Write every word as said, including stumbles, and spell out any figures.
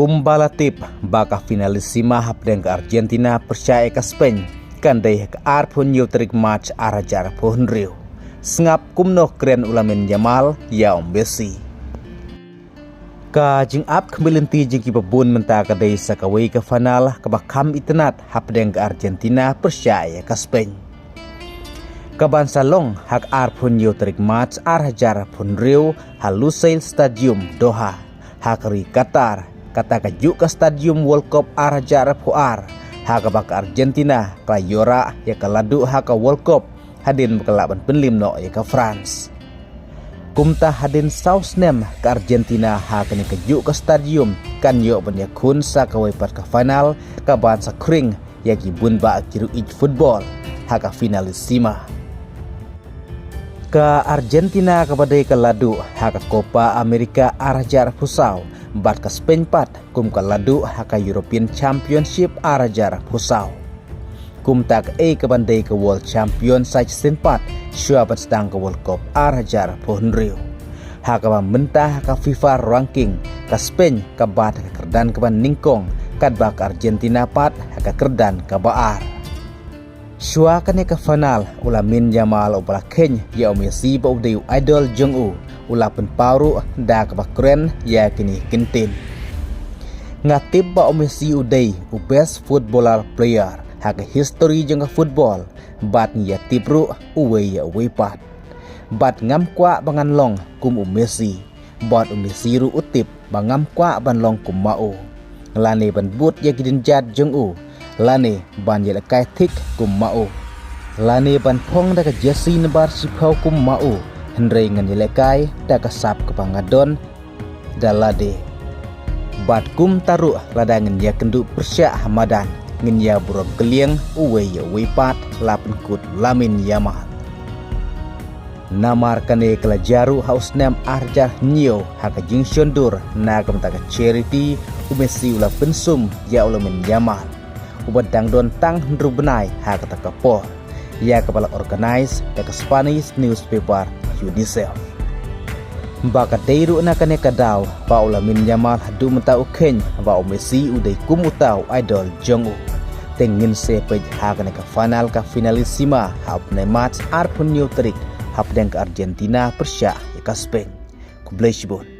Kumba la tip ba ka finalissima hapdeng ka Argentina pyrshah ïa ka Spain kan dei ha ka arphew hynñiew tarik March ar hajar arphew hynriew. Sngap kumno kren u Lamine Yamal ïa u Messi. Ka jingap khmih lynti jong kiba bun mynta ka dei sa kawei ka final kaba kham itynnad hapdeng ka Argentina pyrshah ïa ka Spain. Kaban sa long ha ka arphew hynñiew tarik March ar hajar arphew hynriew ha Lusail Stadium, Doha, ha ka ri Qatar, kata kajuh ka Stadium World Cup ar hajar arphew ar, ha kaba ka Argentina ka la ïoh rah ïa ka laduh ha ka World Cup hadien ba ka lah ban pynliem noh ïa ka France. Kumta hadien saw snem ka Argentina ha kane kajuh ka stadium kan ïoh ban ïakhun sa kawei pat ka final kaban sa khring ïa ki bun bah ki ruh ïeit football ha ka finalissima. Ka Argentina kaba dei ka laduh ha ka Copa America ar hajar arphew saw bad ka Spain pat kum ka laduh ha ka European Championship ar hajar arphew saw. Kumta kaei kaban dei ka World Champion sa shisien pat shuwa ban sdang ka World Cup ar hajar arphew hynriew. Ha kaba mynta ha ka FIFA ranking ka Spain ka bat ha ka kyrdan kaba nyngkong, katba ka Argentina pat ha ka kyrdan kaba ar. Shuwa kane ka final u Lamine Yamal uba la kheiñ ïa u Messi ba u dei u idol jong u, u la pynpaw ruh da kaba kren ïa kine ki ktien. Nga tip ba u Messi u dei u best footballer player ha ka history jong ka football, bad ngi ïa tip ruh uwei ïa uwei pat. Bad ngam kwah ba ngan long kum u Messi. Bad u Messi ruh u tip ba ngam kwah ban long kum ma u, lane ban bud ïa ki dienjat jong u, lane ban ïalehkai thik kum ma u, lane ban phong da ka jersey nambar shiphew kum ma u. Hynrei ngan ïalehkai da ka sap kaba nga don da lade. Bad kumta ruh lada ngin ïakynduh pyrshah ha madan, ngin ïa burom kylliang uwei ïa uwei pat, la pynkut Lamine Yamal. Namar kane ka la jia ruh ha u snem ar hajar hynñiew ha ka jingshon dur na ka bynta ka charity, u Messi u la pynsum ïa u Lamine Yamal, uba dang don tang hynriew bnai ha kata ka por, ïa kaba la organise da ka Spanish newspaper UNICEF. Ba ka dei ruh na kane ka daw ba u Lamine Yamal haduh mynta u kheiñ ba u Messi u dei kum uta u idol jong u. Te ngin sa peit ha kane ka final, ka finalissima, ha u bnai March arphew hynñiew tarik hapdeng ka Argentina pyrshah ïa ka Spain. Khublei shibun.